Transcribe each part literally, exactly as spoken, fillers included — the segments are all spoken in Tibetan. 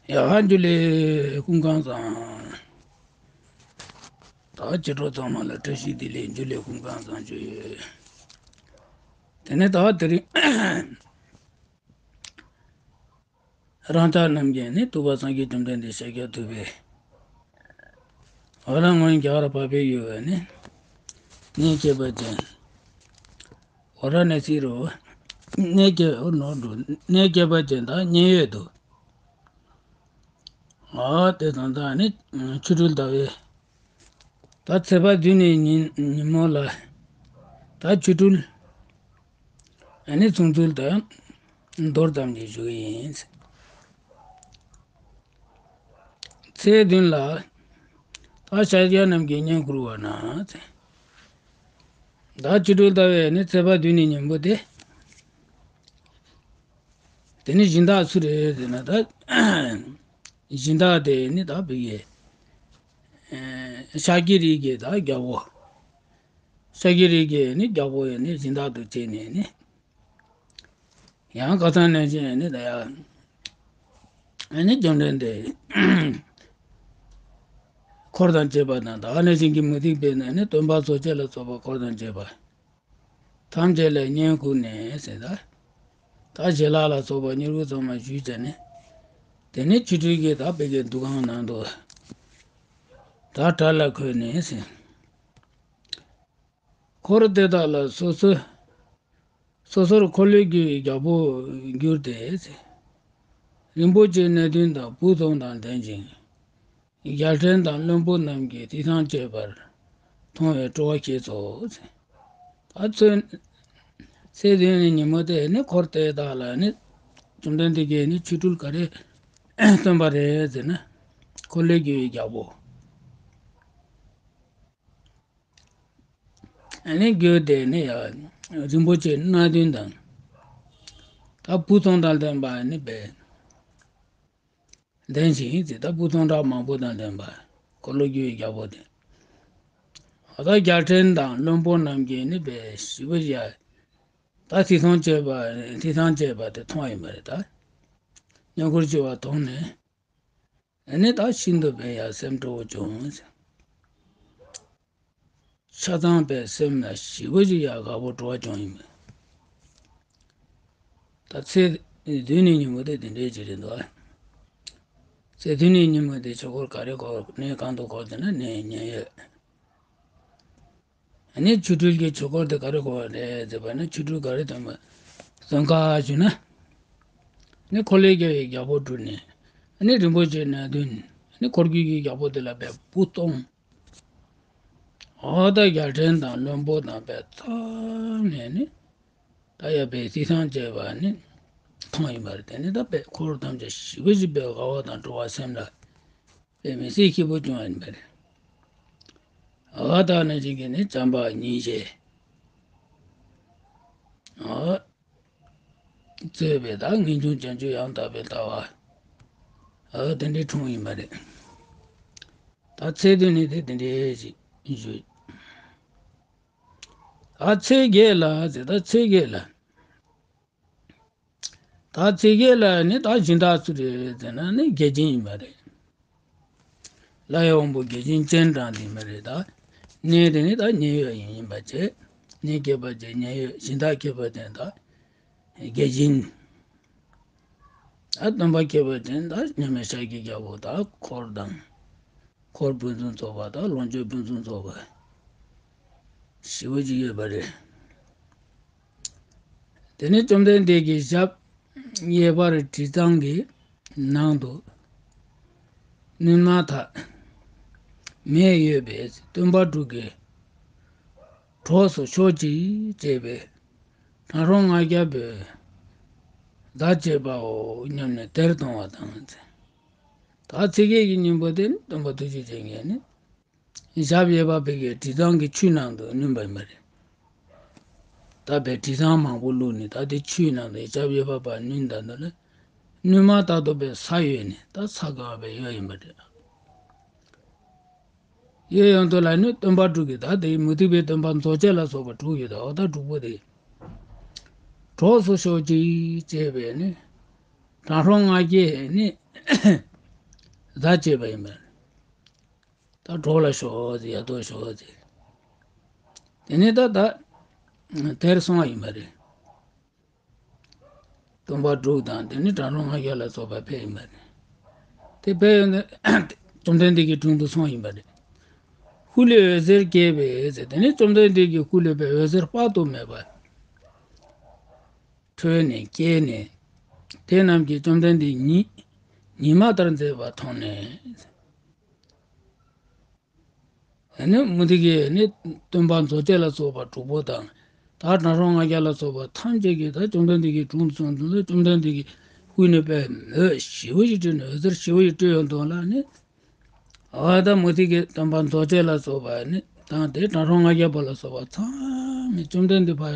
ཡ། ཇུ་ལེ། སྐུ་ཁམས་བཟང་། ད་ཕྱི་དྲོ་ཚང་མ་ལ་བཀྲ་ཤིས་བདེ་ལེགས། ཇུ་ལེ། སྐུ་ཁམས་བཟང་ཞུ་ཡོད། དེ་ནས་ད་དེ་རིང་རང་ཅག་རྣམས་ཀྱིས་ནི་ཐུབ་པ་སངས་རྒྱས་བཅོམ་ལྡན་འདས་ཤཱཀྱ་ཐུབ་པའི་འོ་ར་སྔོན་རྒྱ་གར་འཕགས་པའི་ཡུལ་བས་ནི་གནས་ཁྱད་པར་ཅན། འོ་ར་ནས་སི་རུ་གནས་ཁྱད་འོ་ནོ་འགྲོ་གནས་ཁྱད་པར་ཅན་དང་མཉན་ཡོད་དུ། ཨ་དེ་དང་ད་ནི་ཆོ་འཕྲུལ་ཟླ་བའི་ད་ཚེས་པ་བདུན་ནས་ཉིན་ཉིན་མོ་ལ་ད་ཆོ་འཕྲུལ་ཨ་ནི་ཚོགས་ཚུལ་དང་མདོར་ཙམ་ཞིག་ཞུ་གི་ཡིན། ཚེས་བདུན་ལ་ད་ཤཱཀྱ་རྣམས་ཀྱིས་བསྙེན་བཀུར་བ་ན་ཚེ། ད་ཆོ་འཕྲུལ་ཟླ་བའི་ནི་ཚེས་པ་བདུན་ནས་ཉིན་མོ་དེ། དེ་ནི་སྦྱིན་བདག་སུ་རེད་ཟེར་ན་ད། སྦྱིན་བདག་དེ་ནི་ད་བི་ཡེ། ཤཱཀྱའི་རིགས་ཀྱི་ད་རྒྱལ་པོ། ཤཱཀྱའི་རིགས་ཀྱི་ནི་རྒྱལ་པོ་ཡི་ནི་སྦྱིན་བདག་ཏུ་བྱས་ནས་ནི། ཡང་ཁ་སང་ནས་བྱས་ནི་ད་ཡ། ཨ་ནི་བཅོམ་ལྡན་འདས་འཁོར་དང་བཅས་པ་དང་ད་ནས་བྱིན་གྱིས་མུ་སྟེགས་པའི་ནས་ནི་སྟོན་པ་སོ་སྐྱེ་ལ་སོགས་པ་འཁོར་དང་བཅས་པ་ཐམས་ཅད་ལ་བསྙེན་བཀུར་ནས་ཟེར་ད། ད་ཞལ་ལག་ལ་སོགས་པ་མྱུ་གུ་ཚང་མ་ཞུས་བྱས་ནས། དེ་ནས་ཆོ་འཕྲུལ་གྱི་ད་བི་གེ་འདུ་ཁང་ནང་དུ་ད་གྲལ་ལ་འཁོད་ནས་ཟེར། འཁོར་དེ་དག་ལ་སོ་སོ། སོ་སོར་འཁོར་ལོས་སྒྱུར་བའི་རྒྱལ་པོ་གྱུར་ཏེ། རིན་པོ་ཆེའི་སྣ་བདུན་དང་བུ་སྟོང་དང་ལྡན་ཞིང་། རྒྱལ་ཕྲན་དང་བློན་པོ་རྣམས་ཀྱིས་ཐོས་བསམ་བྱས་པར་མཐོང་བས་སྤྲོ་བ་སྐྱེས་སོ། ད་ཚེས་ཚེས་བདུན་ནི་ཉིན་མོ་དེ་ནི་འཁོར་དེ་དག་ལ་ནི་བཅོམ་ལྡན་འདས་ཀྱིས་ནི་ཆོ་འཕྲུལ་ག་རེ་སྟོན་པ་རེད་ཟེར་ན། འཁོར་ལོས་སྒྱུར་བའི་རྒྱལ་པོ། ཨ་ནི་རྒྱུ་དེ་ནི་ཡང་རིན་པོ་ཆེ་སྣ་བདུན་དང་། ད་བུ་སྟོང་དང་ལྡན་པ་ནི་བས། ལྡན་ཞིང་ཟེར་ད་བུ་སྟོང་ཕྲག་མང་པོ་དང་ལྡན་པ། འཁོར་ལོས་སྒྱུར་བའི་རྒྱལ་པོ་དེ། ད་རྒྱལ་ཕྲན་དང་བློན་པོ་རྣམས་ཀྱིས་ནི་བས་ཞི་བ་ཡ། ད་ཐོས་བསམ་བྱས་པ་ཐོས་བསམ་བྱས་པ་དེ་མཐོང་ཡིན་པ་རེད་ད། བསྙེན་བཀུར་ཞུ་བ་མཐོང་ནས། ཨ་ནི་ད་ཤིན་ཏུ་བས་ཡ་སེམས་སྤྲོ་བོ་བྱུང་། ཆ་ཚང་བས་སེམས་ལ་ཞི་བ་ཞིག་ཡ་དགའ་བོ་སྤྲོ་བ་བྱུང་ཡིན་པས། ད་ཚེས་བདུན་ནས་ཉིན་མོ་དེ་དེ་འདྲའི་ཅིག་རེད་འདུག་ཚེས་བདུན་ནས་ཉིན་མོ་དེ་ཆོས་འཁོར་ག་རེ་འཁོར་གནས་གང་དུ་འཁོར་ཟེར་ན་གནས་མཉན་ཡོད། ཨ་ནི་ཆོ་འཕྲུལ་གྱི་ཆོས་འཁོར་དེ་ག་རེ་འཁོར་བ་རེད་ཟེར་བ་ན་ཆོ་འཕྲུལ་ག་རེ་སྟོན་པ་སྟོན་ག་ཞུ་ན། ནི་འཁོར་ལོས་སྒྱུར་བའི་རྒྱལ་པོ་བསྒྲུབས་ནས་ཨ་ནི་རིན་པོ་ཆེ་སྣ་བདུན་ཨ་ནི་འཁོར་སྒྱུར་གྱི་རྒྱལ་པོ་དེ་ལ་བས་བུ་སྟོང་། འོ་ད་རྒྱལ་ཕྲན་དང་བློན་པོ་དང་བས་ཚང་ནས་ནི། ད་ཡ་བས་ཐོས་བསམ་བྱས་པ་ནི་མཐོང་ཡིན་པ་རེད། དེ་ནི་ད་བས་འཁོར་ཐམས་ཅད་ཞི་བ་ཞིག་བས་དགའ་བ་དང་སྤྲོ་བ་སེམས་ལ་བས་མི་སྲིད་སྐྱིད་པོ་བྱུང་བ་ཡིན་པ་རེད། འོ་ད་ནི་ཅིག་གིས་ནི་བྱམས་པ་སྙིང་རྗེ། འོ། གཙོས་པའི་ད་ངེས་འབྱུང་བྱང་ཆུབ་ཡང་དག་པའི་ལྟ་བ། འོ་དེ་འདྲའི་འཁྲུངས་ཡིན་པ་རེད། ད་ཚེས་བདུན་ནི་དེ་དེ་འདྲའི་ཞིག་ཞུ། ཨ་ཚེས་བརྒྱད་ལ་ཟེར་ད་ཚེས་བརྒྱད་ལ། ད་ཚེས་བརྒྱད་ལ་ནི་ད་སྦྱིན་བདག་སུ་རེད་ཟེར་ན་ནི་བརྒྱ་བྱིན་ཡིན་པ་རེད། ལྷའི་དབང་པོ་བརྒྱ་བྱིན་སྤྱན་དྲངས་དེ་མ་རེད་ད། གནས་དེ་ནི་ད་མཉན་ཡོད་ཡིན་ཡིན་པ་བྱས། གནས་ཁྱད་པར་ཅན་མཉན་ཡོད་སྦྱིན་བདག་ཁྱད་པར་ཅན་ད། བརྒྱ་བྱིན། ད་སྟོན་པ་ཁྱད་པར་ཅན་ད་མཉམ་མེད་ཤཱཀྱའི་རྒྱལ་པོ་ད་འཁོར་དང་། འཁོར་ཕུན་སུམ་ཚོགས་པ་དང་ལོངས་སྤྱོད་ཕུན་སུམ་ཚོགས་པ་ཞེ་པོ་ཅིག་ཡོད་པ་རེད། དེ་ནས་བཅོམ་ལྡན་འདས་ཀྱི་ཞབས་གཡས་པར་དྲི་གཙང་གི་ནང་དུ་བསྣུན་མ་ཐག་མེ་ཡོད་པས་སྟོན་པ་དྲུག་གིས་གྲོགས་སུ་ཤོག་ཅིག་ཅེས་པས། གྲང་རོང་ལྔ་བརྒྱ་པོས་བདག་བྱེད་པའོ་སྙམ་ནས་དེར་དོང་བ་དང་། ད་ཚེས་བརྒྱད་ཀྱི་ཉིན་མོ་དེ་ནི་སྟོན་པ་ཐུགས་རྗེ་ཅན་གྱིས་ནི། ཞབས་གཡས་པ་བོད་ཀྱི་དྲི་གཙང་གི་ཆུ་ནང་དུ་བསྣུན་པ་ཡིན་པ་རེད། ད་བས་དྲི་གཙང་མང་པོ་བླུགས་ནས་ད་དེ་ཆུའི་ནང་དུ་ཞབས་གཡས་པ་བ་བསྣུན་ད་དུ་ལ། བསྣུན་མ་ཐག་ཏུ་བས་ས་གཡོས་ནས་ད་ས་ག་བ་བས་གཡོས་ཡིན་པ་རེད། གཡོས་ཡོང་དུ་ལ་ནི་སྟོན་པ་དྲུག་གིས་ད་དེ་མུ་སྟེགས་པའི་སྟོན་པ་མཛོ་ཅན་ལ་སོགས་པ་དྲུག་ཡོད་དོ། ད་དྲུག་པོ་དེ་གྲོགས་སུ་ཤོག་ཅིག་ཅེས་པས་ནི། གྲང་རོང་ལྔ་བརྒྱས་ནི། བརྡ་བཅད་པ་ཡིན་པ་རེད། ད་གྲོགས་ལ་ཞོག་ཟེར། ཡ་ཏོ་ཞོག་ཟེར། དེ་ནས་ད་ད་དེར་སོང་བ་ཡིན་པ་རེད། སྟོན་པ་དྲུག་དང་དེ་ནས་གྲྭ་རོང་ལྔ་བརྒྱ་ལ་སོགས་པ་ཕེབས་ཡིན་པ་རེད། དེ་ཕེབས་ཡོང་དུས་བཅོམ་ལྡན་འདས་ཀྱི་དྲུང་དུ་སོང་ཡིན་པ་རེད། ཧཱུྃ་ལས་འོད་ཟེར་བཀྱེ་བས་ཟེར། དེ་ནས་བཅོམ་ལྡན་འདས་ཀྱི་ཧཱུྃ་ལས་པའི་འོད་ཟེར་དཔག་ཏུ་མེད་པ་འཕྲོས་ནས་བཀྱེ་ནས། དེ་རྣམས་ཀྱིས་བཅོམ་ལྡན་འདས་ཉི་ཉི་མ་ལྟར་མཛེས་པ་མཐོང་ནས། ཨ་ནི་མུ་སྟེགས་ཀྱི་ནི་སྟོན་པ་མཛོ་སྐྱེས་ལ་སོགས་པ་དྲུག་པོ་དང་། ད་གྲྭ་རོང་ལྔ་བརྒྱ་ལ་སོགས་པ་ཐམས་ཅད་ཀྱིས་ད་བཅོམ་ལྡན་འདས་ཀྱི་དྲུང་དུ་སོང་དུས། བཅོམ་ལྡན་འདས་ཀྱི་དབུས་ནས་པའི་འོད་ཞེ་པོ་ཞིག་འཕྲོས་ནས། འོད་ཟེར་ཞེ་པོ་ཞིག་འཕྲོས་ཡོང་དུས་ལ་ནི། འོ་ད་མུ་སྟེགས་ཀྱི་སྟོན་པ་མཛོ་སྐྱེས་ལ་སོགས་པ་ནི་དང་། དེ་གྲྭ་རོང་ལྔ་བརྒྱ་པ་ལ་སོགས་པ་ཚང་མས་བཅོམ་ལྡན་འདས་ཕར་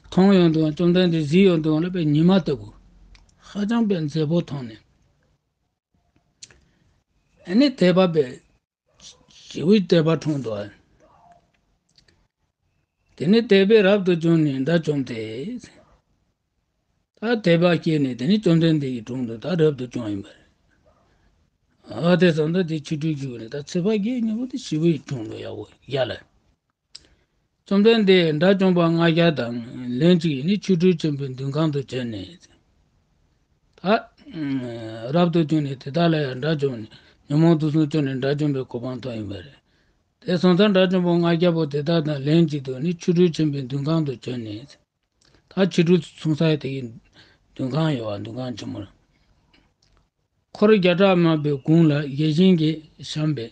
མཐོང་ཡོང་དུས། བཅོམ་ལྡན་འདས་གཟིགས་ཡོང་དུས་ལ་པའི་ཉི་མ་ལྟ་བུ་ཧ་ཅང་པའི་མཛེས་པོ་མཐོང་ནས། ཨ་ནི་དད་པ་པའི་ཞེ་པོའི་དད་པ་འཁྲུངས་འདུག། དེ་ནས་དད་པས་རབ་ཏུ་བྱུང་ནས་དགྲ་བཅོམ་སྟེ། ད་དད་པ་སྐྱེས་ནས་དེ་ནས་བཅོམ་ལྡན་འདས་ཀྱི་དྲུང་དུ་ད་རབ་ཏུ་བྱུང་ཡིན་པ་རེད། ཨ་དེ་ཙམ་ད་དེ་ཆོ་འཕྲུལ་གྱི་སྒོ་ནས་ད་ཚེ་དཔག་བརྒྱའི་མྱུ་གུ་དེ་ཞེ་པོའི་འཁྲུངས་འདུག། ཡག་པོ་ཡ་ལ། བཅོམ་ལྡན་འདས་དགྲ་བཅོམ་པ་ལྔ་བརྒྱ་དང་ལན་གཅིག་ནི་ཆོ་འཕྲུལ་ཆེན་པོའི་མདུན་ཁང་དུ་བྱོན་ནས། ད་རབ་ཏུ་བྱུང་ནས་དེ་དག་ལ་ཡང་དགྲ་བཅོམ་ནས། ཉོན་མོངས་དུག་གསུམ་བཅོམ་ནས་དགྲ་བཅོམ་པའི་གོ་འཕང་ཐོབ་ཡིན་པ་རེད། དེ་སོང་ཙང་དགྲ་བཅོམ་པ་ལྔ་བརྒྱ་པོ་དེ་དག་དང་ལན་གཅིག་ཏུ་ནི་ཆོ་འཕྲུལ་ཆེན་པོའི་མདུན་ཁང་དུ་བྱོན་ནས། ད་ཆོ་འཕྲུལ་གསུང་ས་དེ་གི་མདུན་ཁང་ཡོད་པ། མདུན་ཁང་ཆེན་མོར། འཁོར་བརྒྱ་ཕྲག་མང་པོའི་དགུང་ལ་རྒྱལ་ཆེན་གྱིས་བཤམས་པའི་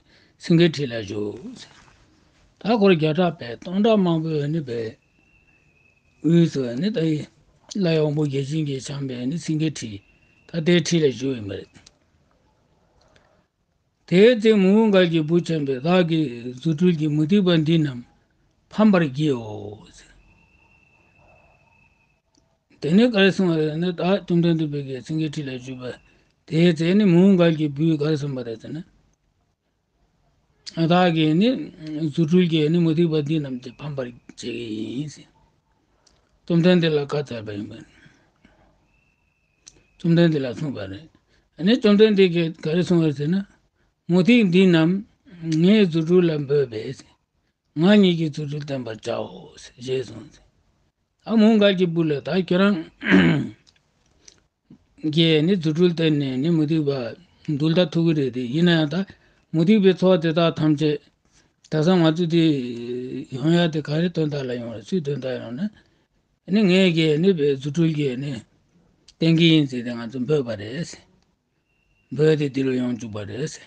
སེང་གེའི་ཁྲི་ལ་བཞུགས། ད་འཁོར་བརྒྱ་ཕྲག་པའི་སྟོང་ཕྲག་མང་པོའི་ནི་པའི་དབུས་སུ་ནི་ད་ལྷ་ཡི་དབང་པོ་རྒྱལ་ཆེན་གྱིས་བཤམས་པའི་ནི་སེང་གེའི་ཁྲི། ད་དེའི་ཁྲི་ལ་བཞུགས་ཡིན་པ་རེད། དེའི་ཚེ་མོའུ་འགལ་གྱི་བུ་ཆེན་པོས་བདག་གི་རྫུ་འཕྲུལ་གྱིས་མུ་སྟེགས་པ་འདི་རྣམས་ཕམ་པར་བགྱིའོ། དེ་ནས་ག་རེ་གསུངས་པ་རེད་ཟེར་ན། ད་བཅོམ་ལྡན་འདས་ཀྱིས་སེང་གེའི་ཁྲི་ལ་བཞུགས་པ་དེའི་ཚེ་ནི་མོའུ་འགལ་གྱི་བུས་ག་རེ་གསུངས་པ་རེད་ཟེར་ན། བདག་གིས་ནི་རྫུ་འཕྲུལ་གྱིས་ནི་མུ་སྟེགས་པ་འདི་རྣམས་ཀྱིས་ཕམ་པར་བྱེད་ཀྱི་ཡིན་ཟེར། བཅོམ་ལྡན་འདས་ལ་བཀའ་སྩལ་པ་ཡིན་པ། བཅོམ་ལྡན་འདས་ལ་གསུངས་པ་རེད། ཨ་ནི་བཅོམ་ལྡན་འདས་ཀྱིས་ག་རེ་གསུངས་པ་ཟེར་ན། མུ་སྟེགས་འདི་རྣམས་ངའི་རྫུ་འཕྲུལ་ལ་འབོད་པས། ང་ཉིད་ཀྱི་རྫུ་འཕྲུལ་བསྟན་པར་བྱའོ་ཞེས་གསུངས་ཟེར། ད་མོའུ་འགལ་གྱི་བུ་ལ། ད་ཁྱོད་རང་གིས་ནི་རྫུ་འཕྲུལ་བསྟན་ནས་ནི་མུ་སྟེགས་པ་འདུལ་ཐབས་ཐུབ་ཀྱི་རེད་དེ། ཡིན་ན་ཡང་ད་མུ་སྟེགས་པའི་ཚོགས་དེ་དག་ཐམས་ཅད། ད་ས་ང་ཚོ་དེ་ཡོང་ཡ་དེ་ག་རེ་དོན་དག་ལ་ཡོང་རེད། སུའི་དོན་དག་ཡོང་ན། ནི་ངས་ཀྱིས་ནི་པའི་རྫུ་འཕྲུལ་གྱིས་ནི་བསྟན་གྱི་ཡིན་ཟེར་ཏེ་ང་ཚོ་འབོད་པ་རེད། འབོད་དེ་འདི་ལ་ཡོང་བཅུག་པ་རེད་ཟེར།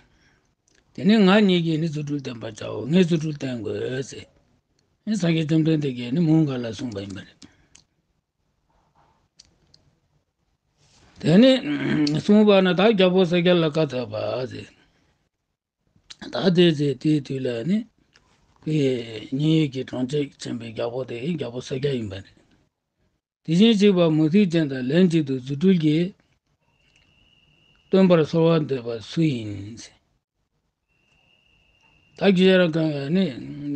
དེ་ནས་ང་ཉིད་ཀྱིས་ནི་རྫུ་འཕྲུལ་བསྟན་པར་བྱའོ། ངས་རྫུ་འཕྲུལ་བསྟན་དགོས་ཟེར། ནི་སངས་རྒྱས་བཅོམ་ལྡན་འདས་ཀྱིས་ནི་མོའུ་འགལ་ལ་གསུངས་པ་ཡིན་པ་རེད། དེ་ནས་གསུངས་པ་ན། ད་རྒྱལ་པོ་ས་སྐྱ་ལ་བཀའ་སྩལ་པ་ཟེར། ད་དེ་ཚེ་དེའི་དུས་ལ་ནི་དེ་མཉན་ཡོད་ཀྱི་གྲོང་ཁྱེར་ཆེན་པོའི་རྒྱལ་པོ་དེ་རྒྱལ་པོ་ས་སྐྱ་ཡིན་པ་རེད། དེ་བཞིན་གཤེགས་པ་མུ་སྟེགས་ཅན་དང་ལན་གཅིག་ཏུ་རྫུ་འཕྲུལ་གྱིས་སྟོན་པར་གསོལ་བ་འདེབས་པ་སུ་ཡིན་ཟེར། ད་ཁྱེད་རང་གང་ནི་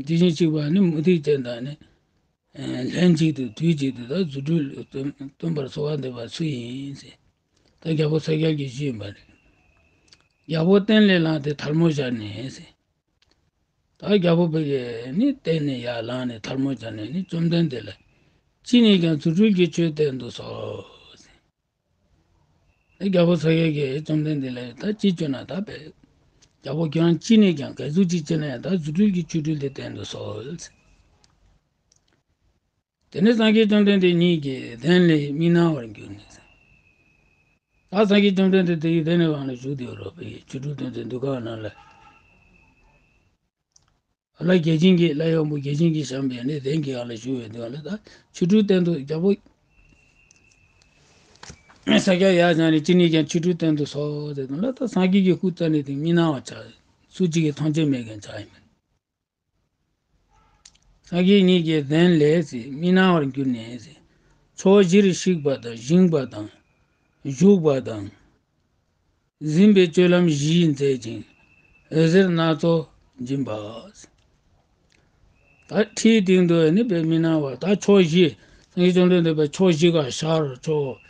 དེ་བཞིན་གཤེགས་པ་ནི་མུ་སྟེགས་ཅན་དང་ནི་ལན་གཅིག་ཏུ་དུས་གཅིག་ཏུ་ད་རྫུ་འཕྲུལ་སྟོན་སྟོན་པར་གསོལ་བ་འདེབས་པ་སུ་ཡིན་ཟེར། ད་རྒྱལ་པོ་ས་སྐྱ་གིས་ཞུས་པ་རེད། རྒྱལ་པོ་སྟན་ལས་ལངས་ཏེ་ཐལ་མོ་སྦྱར་ནས་ཟེར། ད་རྒྱལ་པོ་ཕ་གི་ནི་སྟན་ནས་ཡར་ལངས་ནས་ཐལ་མོ་སྦྱར་ནས་ནི་བཅོམ་ལྡན་འདས་ལ། ཅི་ནས་ཀྱང་རྫུ་འཕྲུལ་གྱིས་ཁྱོད་བསྟན་དུ་གསོལ་ཟེར། རྒྱལ་པོ་ས་སྐྱ་གིས་བཅོམ་ལྡན་འདས་ལ། ད་ཅི་བྱུང་ན་ད་བས། རྒྱལ་པོ་ཁྱོད་རང་ཅི་ནས་ཀྱང་ག་ཟུག་ཅིག་བྱས་ན་ཡང་ད་རྫུ་འཕྲུལ་གྱི་ཆོ་འཕྲུལ་དེ་བསྟན་དུ་གསོལ་ཟེར། དེ་ནས་སངས་རྒྱས་བཅོམ་ལྡན་འདས་ཉིད་ཀྱིས་གདན་ལས་མི་སྣང་བར་གྱུར་ནས་ཟེར། ད་སངས་རྒྱས་བཅོམ་ལྡན་འདས་དེ་ཡི་གདན་ནས་ལངས་ནས་བཞུགས་ཏེ་ཡོད་རོགས་པའི་ཆོ་འཕྲུལ་སྟོན་ཚེ་འདུ་ཁང་ནང་ལ། ལྷ་བརྒྱ་བྱིན་གྱིས། ལྷ་ཡི་དབང་པོ་བརྒྱ་བྱིན་གྱིས་བཤམས་པའི་ནི་གདན་གྱི་སྒང་ལ་བཞུགས་ཡོད་དུས་ལ། ད་ཆོ་འཕྲུལ་སྟོན་དུ་རྒྱལ་པོ་ས་སྐྱ་ཡར་བཞེངས་ནས་ཅི་ནས་ཀྱང་ཆོ་འཕྲུལ་སྟོན་དུ་གསོལ་ཟེར་དུས་ལ། ད་སངས་རྒྱས་ཀྱིས་སྐུ་བལྟས་ནས་དེ་མི་སྣང་བར་ཆགས། སུ་གཅིག་གིས་མཐོང་ཆེན་མེད་མཁན་ཆགས་ཡིན་པས། སངས་རྒྱས་ཉིད་ཀྱི་གདན་ལས་ཟེར། མི་སྣང་བར་གྱུར་ནས་ཟེར། ཕྱོགས་བཞིར་གཤེགས་པ་དང་བཞེངས་པ་དང་བཞུགས་པ་དང་། གཟིམ་པའི་སྤྱོད་ལམ་བཞི་མཛད་ཅིང་། འོད་ཟེར་སྣ་ཚོགས་སྦྱིན་པ་ཟེར། ད་ཁྲིའི་སྟེང་དུ་ནི་པའི་མི་སྣང་བར། ད་ཕྱོགས་བཞི། སངས་རྒྱས་བཅོམ་ལྡན་འདས་པའི་ཕྱོགས་བཞི་ཀ། ཤར་ཕྱོགས།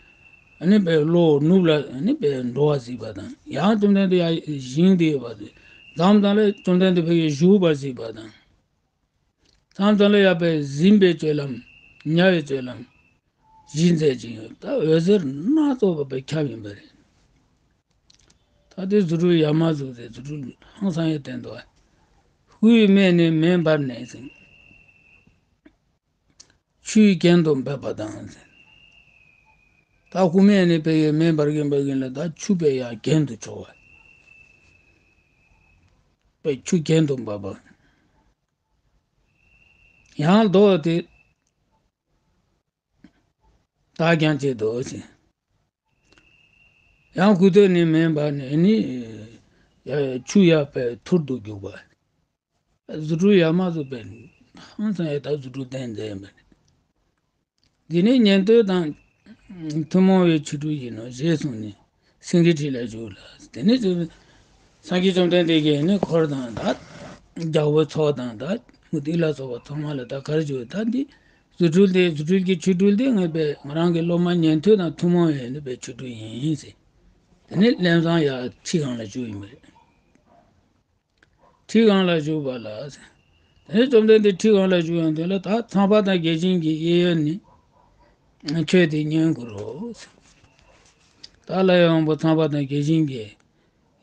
ཨ་ནི་པའི་བློ་ནུབ་ལ་ཨ་ནི་པའི་འགྲོ་བ་གཟིགས་པ་དང་། ཡང་བཅོམ་ལྡན་འདས་ཡར་བཞེངས་ཏེ་ཡོད་པ་དེ་མཚམས་མཚམས་ལ་བཅོམ་ལྡན་འདས་ཕ་གིར་བཞུགས་པ་གཟིགས་པ་དང་། མཚམས་མཚམས་ལ་ཡར་པའི་གཟིམ་པའི་སྤྱོད་ལམ། ཉལ་བའི་སྤྱོད་ལམ་གཞི་འཛིན་བྱེད་ཀྱི་ཡོད། ད་འོད་ཟེར་སྣ་ཚོགས་པ་པའི་ཁྱབ་ཡིན་པ་རེད། ད་དེ་རྫུ་འཕྲུལ་ཡར་མར་ཟུག་དེ་རྫུ་འཕྲུལ་ཧང་སང་ཡང་བསྟན་འདུག། ཧུའི་སྨད་ནས་མེ་འབར་ནས་ཟེར། ཆུའི་གྱེན་དུ་འབབ་པ་དང་ཟེར། ད་ཧུ་སྨད་ནས་ཕ་གིར་མེ་འབར་གིན་འབར་གིན་ལ་ད་ཆུ་པའི་ཡར་གྱེན་དུ་ཕྱོགས་པ། པའི་ཆུ་གྱེན་དུ་འབབ་པ། ཡང་ལྡོག་སྟེ་དག་ཀྱང་བྱེད་དོ་ཟེར། ཡང་ཁུ་ཐོད་ནས་མེ་འབར་ནས་ནི་ཡ་ཆུ་ཡར་པའི་ཐུར་དུ་རྒྱུག་པ། རྫུ་འཕྲུལ་ཡར་མར་ཟུག་པའི་ཧང་སང་ཡང་ད་རྫུ་འཕྲུལ་བསྟན་མཛད་ཡིན་པ་རེད། འདི་ནི་ཉན་ཐོས་དང་ཐུན་མོང་བའི་ཆོ་འཕྲུལ་ཡིན་ནོ་ཞེས་གསུངས་ནས་སེང་གེའི་ཁྲི་ལ་བཞུགས་ལ། དེ་ནས་སངས་རྒྱས་བཅོམ་ལྡན་འདས་ཀྱིས་ནི་འཁོར་དང་ད་རྒྱལ་པོའི་ཚོགས་དང་ད་མུ་སྟེགས་ལ་སོགས་པ་ཚང་མ་ལ་ད་ག་རེ་བརྗོད། ད་འདི་རྫུ་འཕྲུལ་དེ་རྫུ་འཕྲུལ་གྱི་ཆོ་འཕྲུལ་དེ་ངས་པའི་ང་རང་གི་སློབ་མ་ཉན་ཐོས་དང་ཐུན་མོང་བའི་ནི་པའི་ཆོ་འཕྲུལ་ཡིན་ཟེར། དེ་ནས་ལམ་སང་ཡར་ཁྲི་སྒང་ལ་བཞུགས་ཡིན་པ་རེད། ཁྲི་སྒང་ལ་བཞུགས་པ་ལ། དེ་ནས་བཅོམ་ལྡན་འདས་ཁྲི་སྒང་ལ་བཞུགས་ཡོང་དུས་ལ། ད་ཚངས་པ་དང་བརྒྱ་བྱིན་གྱི་གཡས་གཡོན་ནས་ཁྱོད་དེ་བསྙེན་བཀུར་རོ། ད་ལྷའི་དབང་པོ་ཚངས་པ་དང་བརྒྱ་བྱིན་གྱི་